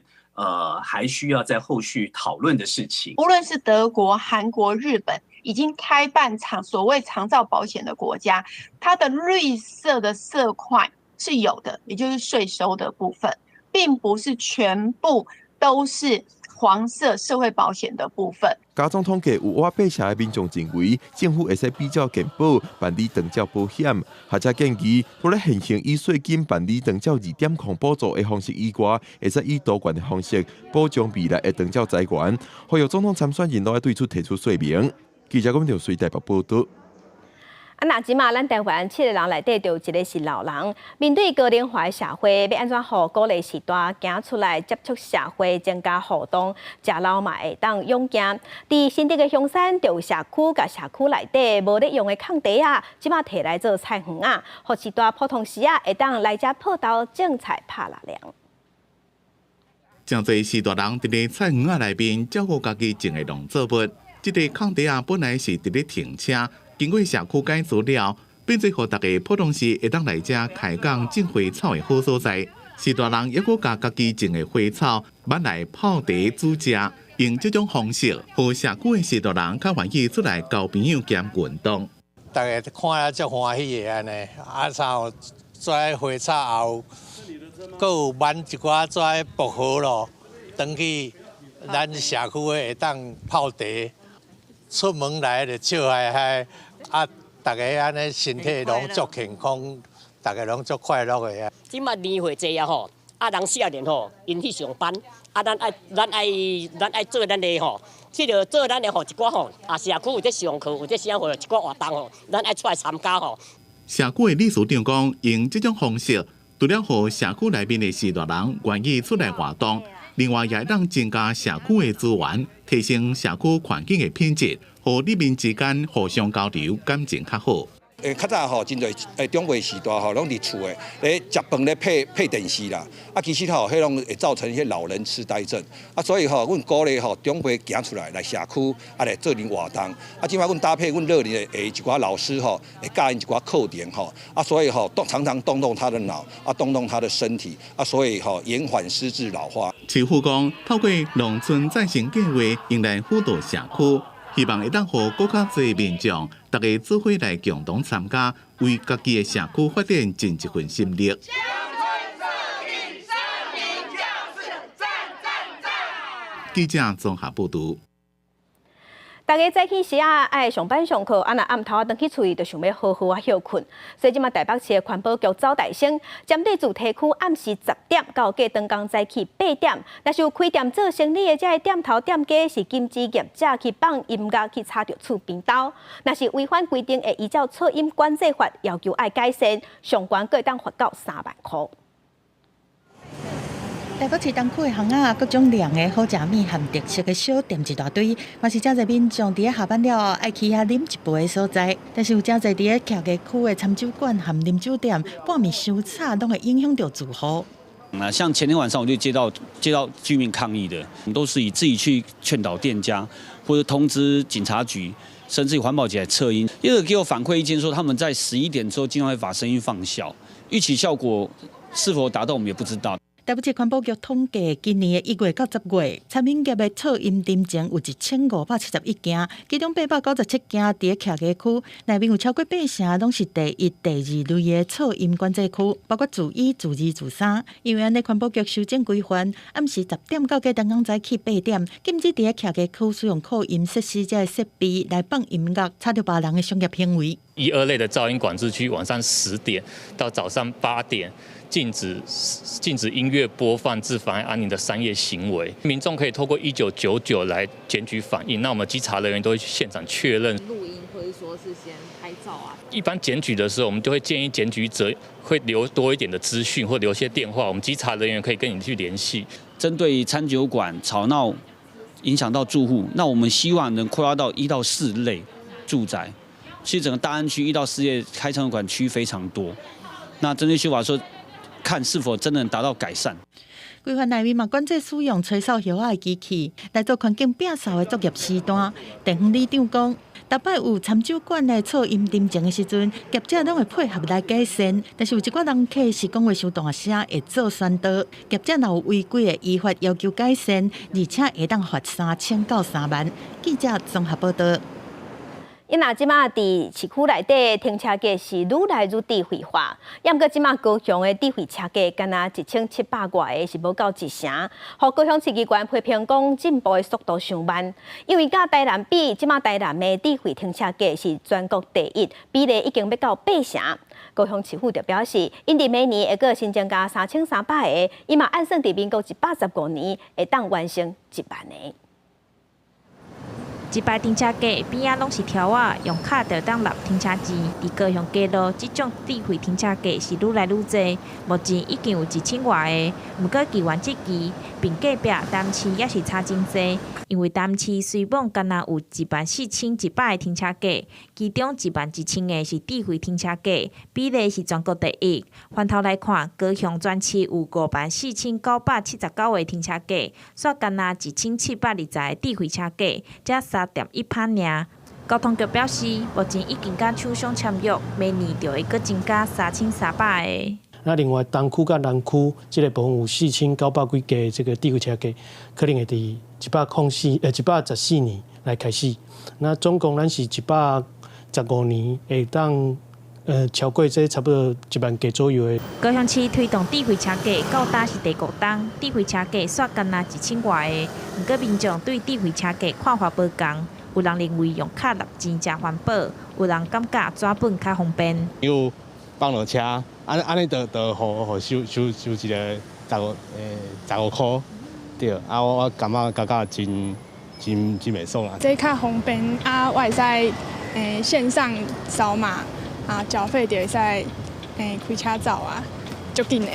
Speaker 27: 還需要在後續討論的事情。
Speaker 28: 無論是德國、韓國、日本，已經開辦長所謂長照保險的國家，它的綠色的色塊是有的，也就是稅收的部分，並不是全部都是黃色社會保險的部分。
Speaker 25: 家總統計有倚8成的民眾認為，政府會使比照健保辦理長照保險。學者建議，除了現行以稅金辦理長照2.0補助的方式以外，會使以多元的方式保障未來的長照資源。呼籲總統參選人都愛對此提出說明。記者龚條水台北報道。
Speaker 1: 啊，若這馬咱台灣七个人內底就有一个是老人。面對高齡化的社會，欲按怎予鼓勵序大行出來接觸社會，增加互動，食老嘛會當勇健。佇新竹的香山，就有社區共社區內底無咧用的空地仔，這馬提來做菜園仔，予序大普通時仔會當來遮抱豆種菜拍納涼。
Speaker 12: 誠濟序大人佇咧菜園仔內面照顧家己種的農作物。這个空地仔本來是佇咧停車，經過社區改造了，變做予大家普通時會當來遮開講種花草的好所在。序大人猶閣共家己種的花草挽來泡茶煮食，用這種方式，予社區的序大人較願意出來交朋友兼運動。
Speaker 4: 大家看了足歡喜的按呢，啊，像做花草後，閣有挽一寡做薄荷咯，轉去咱社區的會當泡茶，出門來就笑嗨嗨，啊，大家按呢身體攏足健康，大家攏足快樂的啊。
Speaker 10: 這擺年歲濟啊吼，啊人少年吼，𪜶去上班，啊咱愛咱愛咱愛做咱的吼，這個做咱的吼一寡吼，啊社區有這上課有這啥貨一寡活動吼，咱愛出來參加吼。
Speaker 12: 社區的理事長講，用這種方式，除了予社區內面的序大人願意出來活動，另外也會當增加社區的資源，提升社區環境的品質，予里民之間互相交流，感情較好。
Speaker 11: 較早吼，真濟長輩時代吼，攏佇厝的咧食飯咧配配電視啦。啊，其實吼，彼攏會造成一些老人痴呆症。啊，所以吼，阮鼓勵吼長輩行出來來社區，啊來做陣活動。啊，這擺阮搭配阮樂齡的一寡老師吼，會教𪜶一寡課程吼。啊，所以吼動常常動動他的腦，啊，動動他的身體，啊，所以吼延緩失智老化。
Speaker 12: 市府講，透過農村再生計畫，用來輔導社區。希望會當予閣較濟民眾，大家做伙來共同參加，為家己的社區發展盡一份心力。記者綜合報導。
Speaker 1: 大家早起時啊，愛上班上課，啊若暗頭仔轉去厝，就想欲好好仔歇睏。所以這馬台北市的環保局走大聲，針對住宅區暗時10點到隔頓工早起8點，若是有開店做生意的這个店頭店家是禁止業者去放音樂去吵著厝邊兜。若是違反規定，會依照噪音管制法要求愛改善，上懸閣會當罰到3萬箍。
Speaker 13: 台北市東區的巷仔，各種涼的好食物和特色的小店一大堆，嘛是誠濟民眾佇咧下班了後愛去遐啉一杯的所在。但是有誠濟佇咧徛家區的餐酒館和啉酒店，半暝傷吵，攏會影響著住戶。
Speaker 14: 啊，像前天晚上我就接到居民抗議的，都是以自己去勸導店家，或者通知警察局，甚至於環保局來測音。因為給我反饋意見說，他們在11點之後盡量會把聲音放小，預期效果是否達到，我們也不知道。
Speaker 13: 台北市環保局統計，今年的1月到10月，餐飲業的噪音偵情有1571件，其中897件佇咧徛家區，內面有超過8成攏是第一、第二類的噪音管制區，包括住一、住二、住三。因為按呢，環保局修正規範，暗時10點到隔頓工早起8點，禁止佇咧徛家區使用擴音設施這个設備來放音樂，吵著別人的商業行為。
Speaker 15: 一、二類的噪音管制區，晚上10點到早上8點。禁止音樂播放致妨礙安寧的商業行為，民眾可以透過1999來檢舉反映，那我們稽查人員都會去現場確認。
Speaker 16: 錄音或者說是先拍照啊。
Speaker 15: 一般檢舉的時候，我們就會建議檢舉者會留多一點的資訊，或留些電話，我們稽查人員可以跟你去聯繫。
Speaker 14: 針對餐酒館吵鬧影響到住戶，那我們希望能擴大到1到4類住宅。其實整個大安區1到4類開餐館區非常多，那針對修法說。看是否真能達到改善。
Speaker 13: 規範內面嘛，管制使用吹掃葉仔的機器來做環境摒掃的作業時段。地方里長講，逐擺有餐酒館的噪音偵情的時陣，業者攏會配合來改善。但是有一寡人客是講話傷大聲，會做宣導。業者若有違規的，依法要求改善，而且會當罰3000到3萬。記者綜合報導。
Speaker 1: 伊若這馬佇市區內底停車格是愈來愈智慧化，毋過這馬高雄的智慧車格敢若1700外个是無夠一成，予高雄市機關批評講進步的速度傷慢，因為佮台南比，這馬台南的智慧停車格是全國第一，比例已經欲到8成。高雄市府就表示，𪜶佇明年會閣新增加3300個，伊嘛按算佇民國115年會當完成1萬个。
Speaker 17: 一排停車格邊仔攏是柱仔，用卡就當納停車錢。佇高雄街路，這種智慧停車格是愈來愈濟，目前已經有1000外个。毋過議員質疑，並隔壁南市也是差真濟，因為南市雖罔敢若有14100个停車格，其中11000个是智慧停車格，比例是全國第一。翻頭來看，高雄全市有54979个停車格，煞敢若1720个智慧車格，才3.1%爾。交通局表示，目前已經佮廠商簽約，明年就會閣增加3300个。
Speaker 2: 那另外東區佮南區這个部分有4900幾架這个智慧車架，可能會佇104 114年來開始。那總共咱是115年會當超過這差不多1萬架左右的。
Speaker 17: 高雄市推動智慧車架到今是第五冬，智慧車架煞干焦1000外个。毋過民眾對智慧車架看法無仝，有人認為用卡納錢誠環保，有人感覺紙本較方便。
Speaker 5: 有放落車，按按呢就就予予收收收一个15箍，對，啊我我感覺感覺真真真袂爽啊。
Speaker 18: 這較方便啊，我會使線上掃碼啊，繳費就會使開車走啊，足緊的。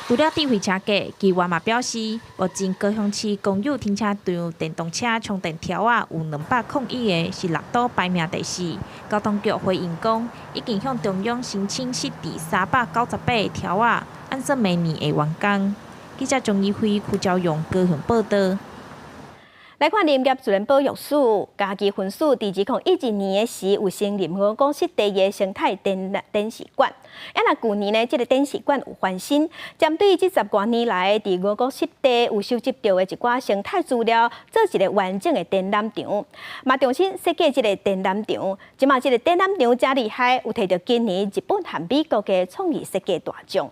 Speaker 17: 除了智慧車架，議員嘛表示，目前高雄市公有停車場電動車充電條仔有201个，是六都排名第四。交通局回應講，已經向中央申請設置398個條仔，按算明年會完工。記者鍾怡輝、邱昭勇高雄報導。
Speaker 1: 來看林業自然保育署嘉義分署，佇2011年的時有成立五股濕地的生態展展示館。啊，若舊年呢，這个展示館有翻新，針對這十外年來佇五股濕地有收集著的一寡生態資料，做一个完整的展覽場，嘛重新設計這个展覽場。這馬這个展覽場誠厲害，有提著今年日本和美國的創意設計大獎。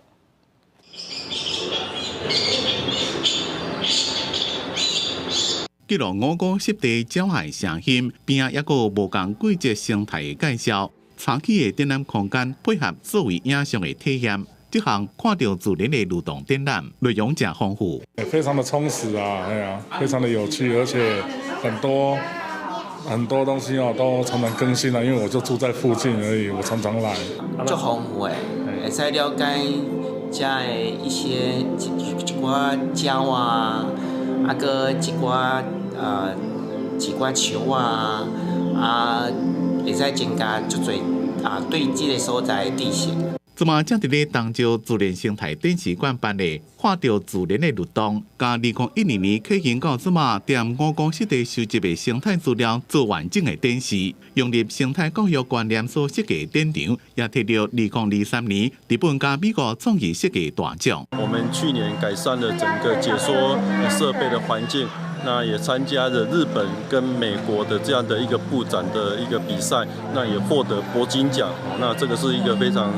Speaker 12: 記錄五股濕地鳥仔聲音，邊仔抑閣有無仝季節生態的介紹，早起的展覽空間配合數位影像的體驗，這項看著自然的流動展覽，內容誠豐富，
Speaker 20: 非常的充實啊，哎呀，非常的有趣，而且很多很多東西哦都常常更新啦，因為我就住在附近而已，我常常來。
Speaker 21: 足豐富的，會使了解遮的一些一寡鳥啊，啊閣一寡。一寡樹啊，啊，會使增加足濟啊對這个所在的知識。
Speaker 12: 這馬正佇咧東石自然生態展示館辦理，看著自然的律動，佮2012年啟用到這馬，踮五股濕地收集的生態資料做完整的展示，融入生態教育觀念所設計展場，也提著2023年日本佮美國創意設計大獎。
Speaker 22: 我們去年改善了整個解說設備的環境。那也參加了日本跟美國的這樣的一個布展的一個比賽，那也獲得鉑金獎，那這個是一個非常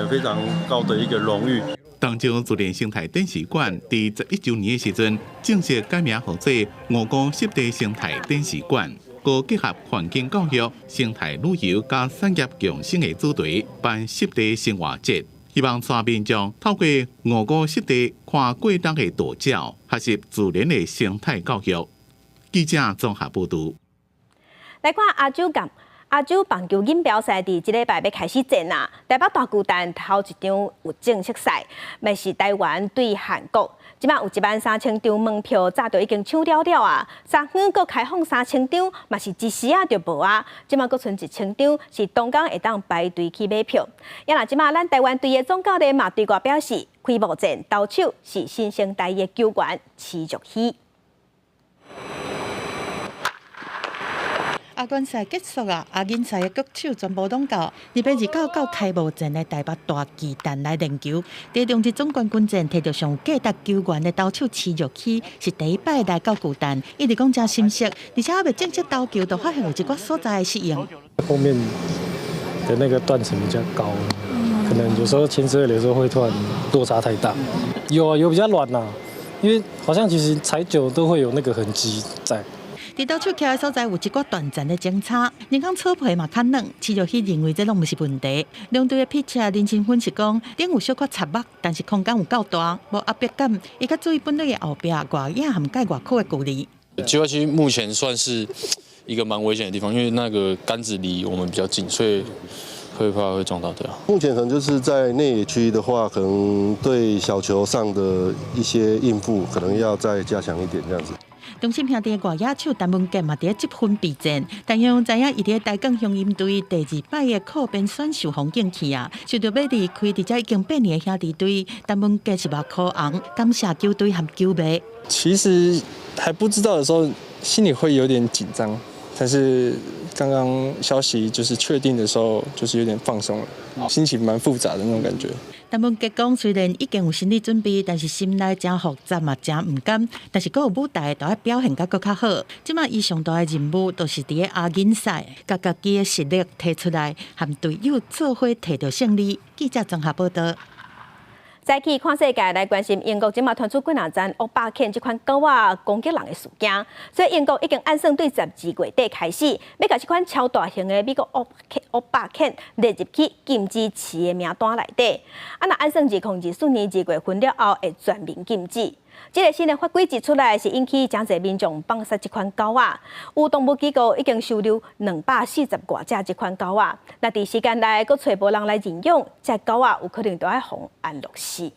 Speaker 22: 非常高的一個榮譽。
Speaker 12: 東石自然生態展示館佇11週年的時陣，正式改名號做五股濕地生態展示館，閣結合環境教育、生態旅遊佮產業共生的主題，辦濕地生活節。希望帶民眾透過五股濕地看過冬的大鳥，學習自然的生態教育。記者綜合報導。
Speaker 1: 來看亞洲港亞洲棒球錦標賽，佇這禮拜欲開始戰啊！台北大巨蛋頭一場有正式賽，嘛是台灣對韓國。這馬有13000張門票，早就已經搶了了啊！昨昏閣開放3000張，嘛是一時仔就無啊！這馬閣賰1000張，是當工會當排隊去買票。啊若這馬咱台灣隊的總教練嘛對外表示，開幕戰投手是新生代的球員徐若曦。
Speaker 13: 亞軍賽結束啊，亞錦賽的國手全部攏到。2月29到開幕戰的台北大巨蛋來練球。佇中職總冠軍戰，摕著上價值球員的投手徐若曦是第一擺來到巨蛋，伊直講誠心適，而且猶未正式投球，就發現有一寡所在會適應。
Speaker 23: 後面的那個斷層比較高，可能有時候牽車，有時候會突然落差太大。有啊，有比較軟啦，因為好像其實踩久都會有那個痕跡在。
Speaker 13: 佇投手徛的所在有一寡斷層的前差，人工草皮嘛較軟，徐若曦認為這攏毋是問題。兩隊的 pitcher 林晨分析講，頂有小可插目，但是空間有夠大，無壓迫感。伊較注意本壘的後壁外野涵蓋外區的距離。
Speaker 24: 接區目前算是一個蠻危險的地方，因為那個桿子離我們比較近，所以會怕會撞到對啊。
Speaker 29: 目前可能就是在內野區的話，可能對小球上的一些應付，可能要再加強一點，這樣子。
Speaker 13: 中信兄弟的外野手陳文傑嘛佇咧積分備戰，但因知影伊佇咧台鋼雄鷹隊第二擺的擴編選秀風景去啊，想著欲離開佇遮已經8年的兄弟隊，陳文傑是目眶紅，感謝球隊和球迷。
Speaker 30: 其實還不知道的時候，心裡會有點緊張，
Speaker 3: 但是剛剛消息就是確定的時候，就是有點放鬆了，心情蠻複雜的那種感覺。
Speaker 13: 陳文傑講，雖然已經有心理準備，但是心內誠複雜嘛，誠毋甘。但是閣有舞台，就愛表現甲閣較好。這馬伊上大的任務，就是佇咧亞錦賽，共家己的實力提出來，和隊友做伙提著勝利。記者綜合報道。
Speaker 1: 再去看世界來關心英國這馬傳出幾若隻惡霸犬這款狗仔攻擊人的事件，所以英國已經按算對12月底開始，欲共這款超大型的美國惡霸犬列入去禁止飼的名單內底。啊，若按算2024年2月份了後會全面禁止。這个新的法規一出來，是引起誠濟民眾放殺這款狗仔。有動物機構已經收留240外隻這款狗仔。若佇時間內閣揣無人來認養，這狗仔有可能就愛予安樂死。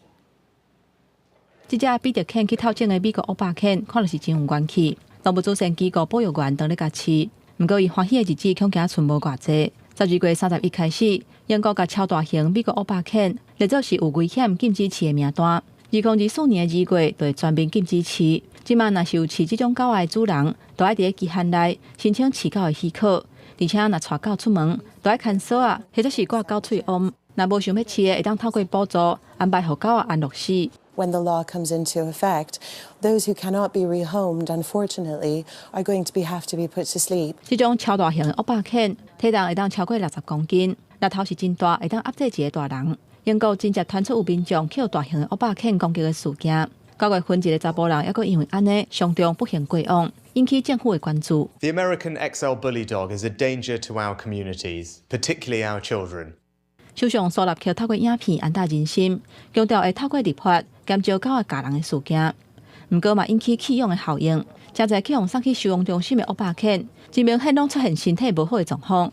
Speaker 6: 這隻彼得犬去透種的美國惡霸犬，看著是真有元氣。動物慈善機構保育員當咧共飼，毋過伊歡喜的日子恐驚賰無偌濟。12月31開始，英國共超大型美國惡霸犬列做是有危險禁止飼的名單。2024年2月就會全面禁止飼。這馬若是有飼這種狗仔的主人，就愛佇咧期限內申請飼狗的許可，而且若帶狗出門，就愛牽索仔，或者是掛狗喙罨。若無想欲飼的，會當透過補助安排予狗仔安樂死。
Speaker 7: When the law comes into effect, those who cannot be rehomed, unfortunately, are going to be have to be put to sleep.
Speaker 6: 這種超大型的惡霸犬，體重會當超過60公斤，力頭是真大，會當壓制一個大人。英國真正傳出有民眾予大型的惡霸犬攻擊的事件。9月份一個查埔人，猶閣因為按呢傷重不幸過往，引起政府的關注。
Speaker 8: The American XL Bully Dog is a danger to our communities, particularly our children.
Speaker 6: 首相蘇納克透過影片安撫人心，強調會透過立法減少狗仔咬人的事件。毋過嘛引起棄養的效應，誠濟去予送去收容中心的惡霸犬，真明顯攏出現身體無好的狀況。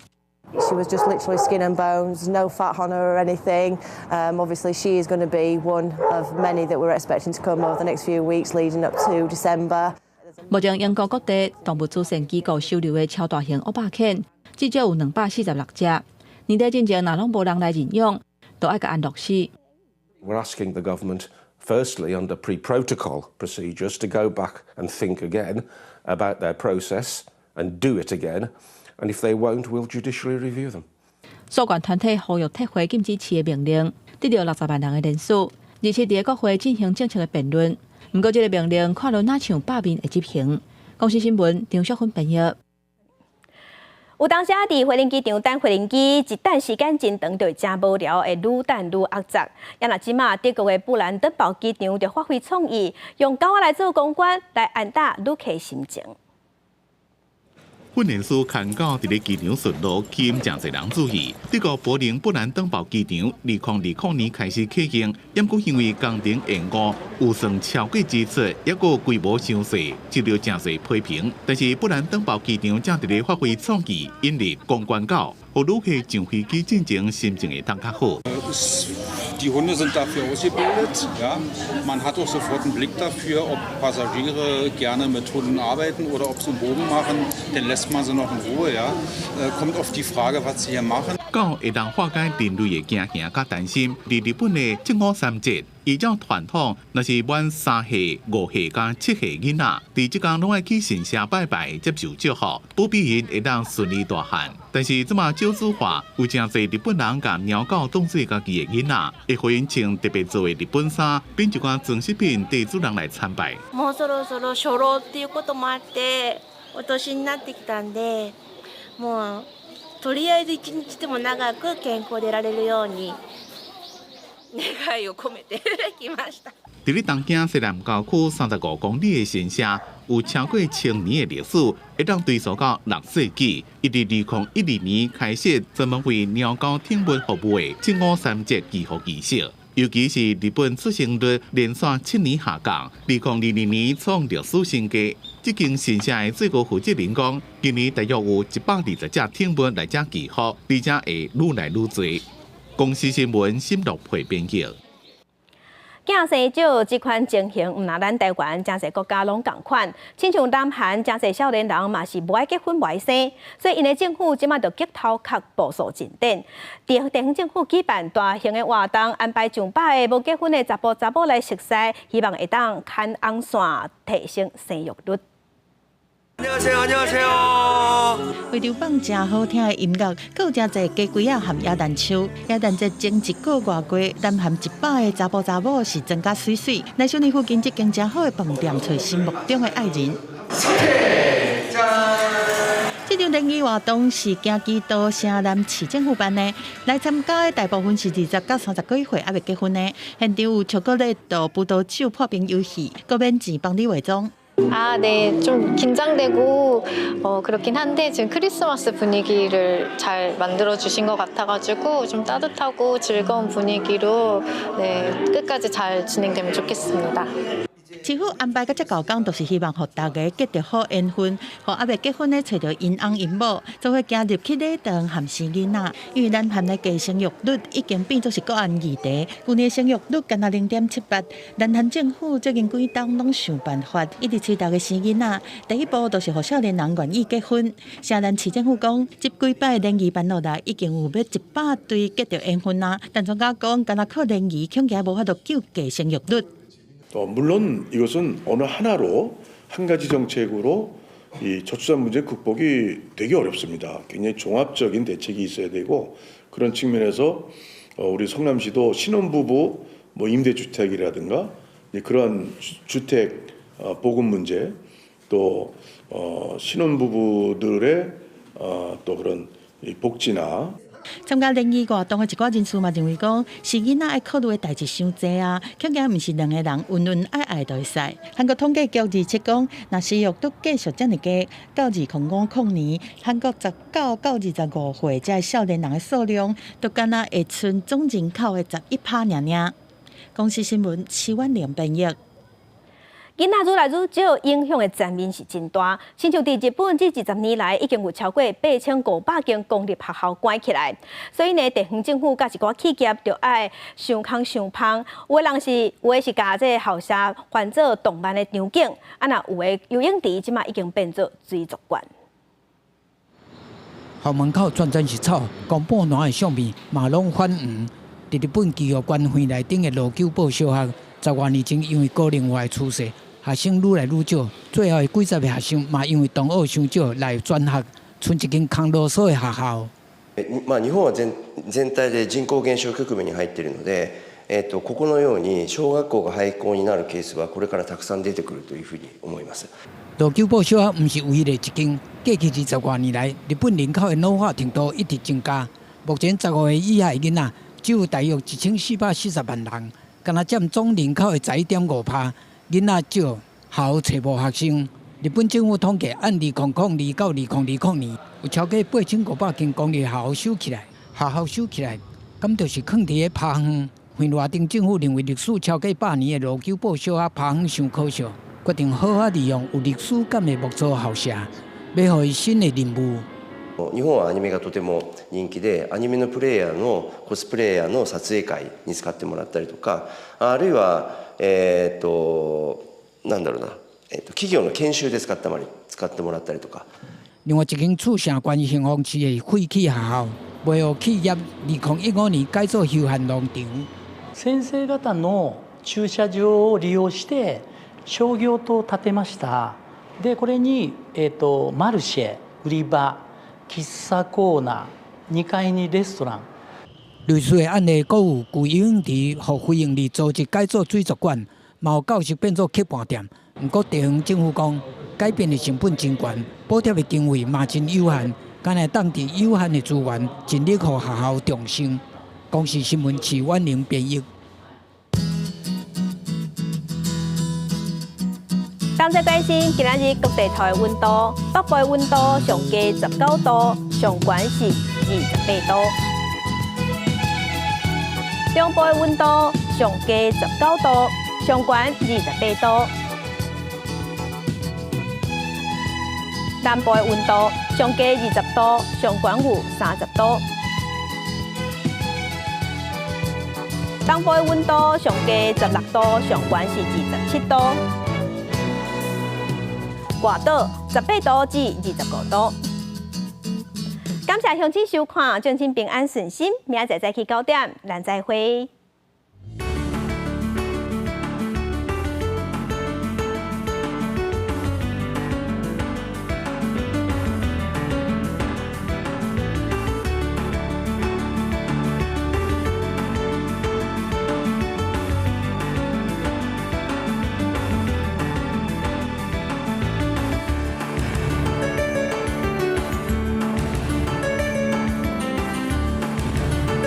Speaker 7: She was just literally skin and bones, no fat on her or anything. Obviously, she is going to be one of many that we're expecting to come over the next few weeks leading up to December.
Speaker 6: 目前英國各地動物慈善機構收留的超大型惡霸犬，至少有246隻。年底進前若攏無人來認養，就愛共安樂死。
Speaker 9: We're asking the government, firstly, under pre-protocol procedures, to go back and think again about their process and do it again. And if they won't, we'll judicially review them.
Speaker 6: 訴權團體呼籲撤回禁止飼的命令，得著60萬人的聯署，而且佇國會進行政策的辯論。毋過，這个命令看落若像罷免會執行。公視新聞張淑芬編譯。
Speaker 1: 有當時佇花蓮機場等飛行機，一等時間真長，就會誠無聊，會愈等愈壓榨。啊若這馬德國的布蘭登堡機場就發揮創意，用狗仔來做公關，來安撫旅客心情。
Speaker 12: 訓練師牽狗佇咧機場巡邏，吸引誠濟人注意。德國柏林布蘭登堡機場，2020年開始啟用，毋過因為工程延誤，預算超過支出，抑閣規模傷細，受著誠濟批評。但是布蘭登堡機場正佇咧發揮創意，引入公關狗，予旅客上飛機進前心情會當較好。
Speaker 19: Die Hunde sind dafür ausgebildet. Ja. Man hat auch sofort einen Blick dafür, ob Passagiere gerne mit Hunden arbeiten oder ob sie einen Bogen machen. Dann lässt man sie noch in Ruhe. Ja. Kommt auf die Frage, was sie hier machen.
Speaker 12: 狗會當化解人類的驚嚇佮擔心。佇日本的正午三節，依照傳統，若是滿3歲、5歲佮7歲囡仔，佇這工攏愛去神社拜拜，接受祝福，保庇𪜶會當順利大漢。但是這馬少子化，有誠濟日本人共貓狗當做家己的囡仔，會予𪜶穿特別做的日本衫，變一寡裝飾品，帶主人來參拜。
Speaker 26: もうそろそろ初老っていうこともあって、お年になってきたんで、もうとりあえず一日でも長く健康でいられるように願いを込めてきました。
Speaker 12: 佇咧東京西南郊區35公里的神社，有超過千年的歷史，會當追溯到6世紀。一直2012年開設專門為貓狗寵物服務的正午三節祈福儀式。尤其是日本出生率連續7年下降，2022年創歷史新低。這間神社的最高負責人講，今年大約有120隻寵物來遮祈福，而且會愈來愈濟。公視新聞新樂配編輯。
Speaker 1: 囝生少這款情形，毋但咱台灣，誠濟國家攏仝款。親像南韓，誠濟少年人嘛是無愛結婚，無愛生，所以𪜶的政府這馬就激頭殼步數進展。地方政府舉辦大型的活動，安排上百个無結婚的查埔查某來熟似，希望會當牽紅線，提升生育率。
Speaker 27: 안녕하세요，안녕하세요。
Speaker 13: 為著放誠好聽的音樂，閣有誠濟雞胿仔和耶誕樹。耶誕節前一個外過，南韓100個查埔查某是妝甲媠媠，來首爾附近這間誠好的飯店揣心目中的愛人。這場聯誼活動是京畿道城南市政府辦的，來參加的大部分是20到30幾歲猶未結婚的。現場有巧克力、葡萄酒破冰遊戲，閣免錢幫你化妝。
Speaker 4: 아, 네, 좀 긴장되고 그렇긴 한데 지금 크리스마스 분위기를 잘 만들어 주신 것 같아가지고 좀 따뜻하고 즐거운 분위기로 네, 끝까지 잘 진행되면 좋겠습니다.
Speaker 13: 市府安排甲這厚工，就是希望予大家結著好緣分，予猶未結婚的揣著𪜶翁𪜶某，做伙行入去禮堂和生囡仔。因為南韓的低生育率已經變做是國安議題，舊年生育率干焦0.78，南韓政府最近幾冬攏想辦法，一直催大家生囡仔。第一步就是予少年人願意結婚。城南市政府講，這幾擺聯誼辦落來，已經有欲100對結著緣分啊。但專家講，干焦靠聯誼，恐驚無法度救低生育率。
Speaker 10: 물론 이것은 어느 하나로 한 가지 정책으로 이 저출산 문제 극복이 되기 어렵습니다. 굉장히 종합적인 대책이 있어야 되고 그런 측면에서 우리 성남시도 신혼부부 뭐 임대주택이라든가 그런 주택 보급 문제 또 신혼부부들의 또 그런 복지나
Speaker 13: 參加聯誼活動的一寡人士嘛認為講，生囡仔愛考慮的代誌傷濟啊，恐驚毋是兩個人恩恩愛愛就會使。韓國統計局預測講，若生育率繼續遮爾低，到2050年，韓國19到25歲這少年人的數量，都敢若會賰總人口的11%爾爾。公視新聞徐婉玲編譯。
Speaker 1: 囡仔愈來愈少，影響的層面是真大。親像佇日本，這20年來已經有超過8500間公立學校關起來。所以呢，地方政府佮一寡企業就愛想空想芳。有的人是，有的是共這個校舍還做動漫的場景，啊，若有的游泳池這馬已經變做水族館。
Speaker 11: 校門口全全是草，公布欄的相片嘛攏泛黃。佇日本岐阜縣惠內町的蘆久保小學，10外年前因為高齡化的趨勢，學生愈來愈少，最後的幾十个學生嘛因為同學傷少來轉學，賰一間空囉嗦的學校。
Speaker 14: まあ日本は全全体で人口減少局面に入っているので、ここのように小学校が廃校になるケースはこれからたくさん出てくるというふうに思います。
Speaker 11: 蘆久保小學毋是唯一的一間，過去20外年來，日本人口的老化程度一直增加。目前15歲以下的囡仔只有大約1440萬人，干焦佔總人口的11.5%。囡仔少，學校揣無學生。日本政府統計，按2002到2020年，有超過8500間公立學校收起來，學校收起來，敢就是囥佇咧拋荒。惠內町政府認為歷史超過100年的蘆久保小學拋荒傷可惜，決定好好利用有歷史感的木造校舍，欲予伊新的任務。
Speaker 14: 日本はアニメがとても人気で、アニメのプレイヤーのコスプレイヤーの撮影会に使ってもらったりとか、あるいはなんだろうな、企業の研修で使ってもらったりとか。
Speaker 11: 另外一間茨城縣幸方市的廢棄學校，賣予企業，2015年改做休閒農場。
Speaker 15: 先生方の駐車場を利用して商業棟を建てました。でこれにマルシェ、売り場、喫茶コーナー、2階にレストラン。
Speaker 11: 類似的案例，閣有舊游泳池，予非營利組織改做水族館，嘛有教室變做客飯店。毋過地方政府講，改變的成本真懸，補貼的經費嘛真有限，干焦當佇有限的資源，盡力予學校重生。公視新聞徐婉玲編譯。
Speaker 1: 同齊關心今仔日各地頭的溫度，北部的溫度上低19度，上懸是28度。中部的溫度上低19度，上懸28度。南部的溫度上低20度，上懸有30度。東部的溫度上低16度，上懸是27度。外島18度至25度。感謝鄉親收看，祝親平安順心，明仔載早起9點，咱再會。